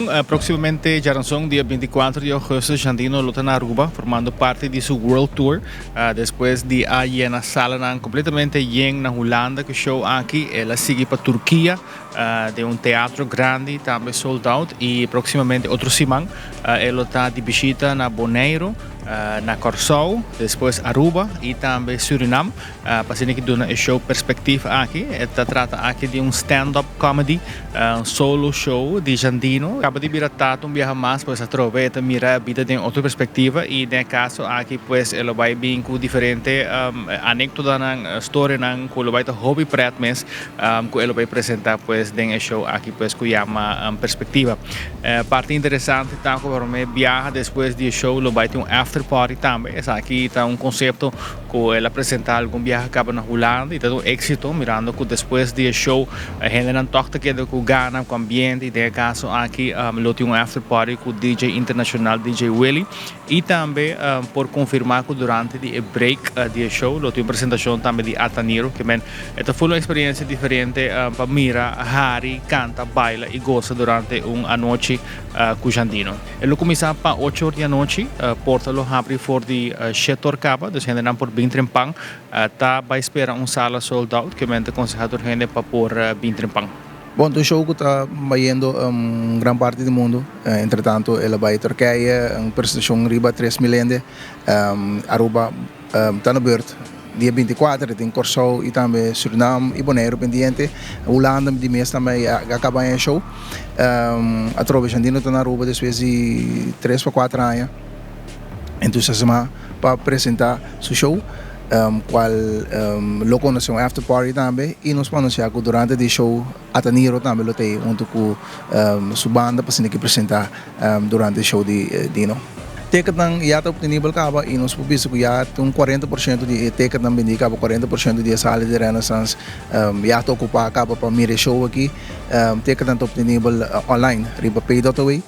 Bon, proximamente djaranson dia 24 di augustus Jandino lo ta na Aruba formando parti di su World Tour. Despues di a yena salanan completamente yen na Hulanda cu show aki, el a sigui pa Turkia den un teatro grandi tambe sold out y proximamente otro siman e lo ta di bishita na Boneiro, na Corsou, despues Aruba y tambe Surinam. Pa asina ki duna e show Perspectief aki. E ta trata aki di un stand up comedy, un solo show di Jandino. Caba di bira tata un biaha mas, pues atrobe e ta mira e bida den otro perspectiva y den e caso aki pues e lo bay bin cu diferente anecdotanan, storianan cu lo bay ta hopi pret mes cu e lo bay presenta pues den e show aki pues cu yama Perspectiva. Parti interesante ta cu prome biaha despues di e show lo bay tin un after party tambe. Esaki ta un concepto Ku el a presentá algun biaha kaba na Hulanda i ta un éksito, mirando ku despues di e show e hendenan tòg ta keda ku gana, ku ambiente i den e kaso aki lo tin un after party ku DJ internashonal DJ Willy i tambe por konfirmá ku durante di e break di e show lo tin un presentashon tambe di Ataniro ke men e ta full un eksperiensia diferente pa mira, hari, kanta, baila i gosa durante un anochi ku Jandino. E lo kuminsá pa ocho or di anochi, porta lo habri for di shete or kaba, dus hendenan por bin trempan. Ta bai spera un sala sold out, ke men ta konsehá tur hende pa por bin trempan. Bon, ta un show ku ta bayendo gran parti di mundu. Entretanto el a bai Turkije, un presentashon riba 3000 hende. Aruba ta na beurt dia 24, tin Kòrsou i tambe Surinam i Boneiru pendiente. Hulanda di mes tambe a kaba e show. Atrobe Jandino ta na Aruba despues di tres pa kuater aña entusiasma pa presenta su show cual lo conoce un after party tambe y nos por anuncia cu durante di show Ataniro tambe lo ta ey hunto cu su banda pa asina ki presenta durante e show di Dino. Ticketnan ya ta obtenibel caba y nos por bisa cu ya tin un 40% di e ticketnan bendi caba, 40% di e sala di Renaissance ya ta ocupa caba pa mira e show aki. Ticketnan ta obtenibel online riba pay.away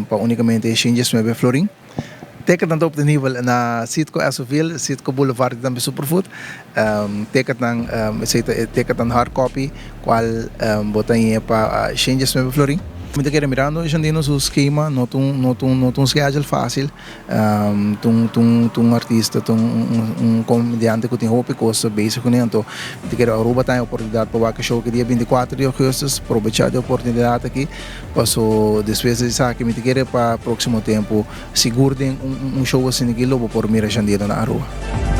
pa unicamente 119 florin. Ticketnan ta obtenibel na Citgo Esoville, Citgo Boulevard y tambe Superfood. Ticketnan, esey ta e ticketnan hard copy cual bo ta haya pa 119 florin. Mi ta kere mirando Jandino su schema no ta un no ta un no ta un schedule facil. Ta un ta un ta un artista ta un un comediante cu tin hopi cos bezig cune anto mi ta kere Aruba ta e oportunidad pa wak e show aki dia 24 di augustus probecha di oportunidad aki paso despues di esaki mi ta kere pa proximo tempo sigur den un show asina aki lo bo por mira Jandino na Aruba.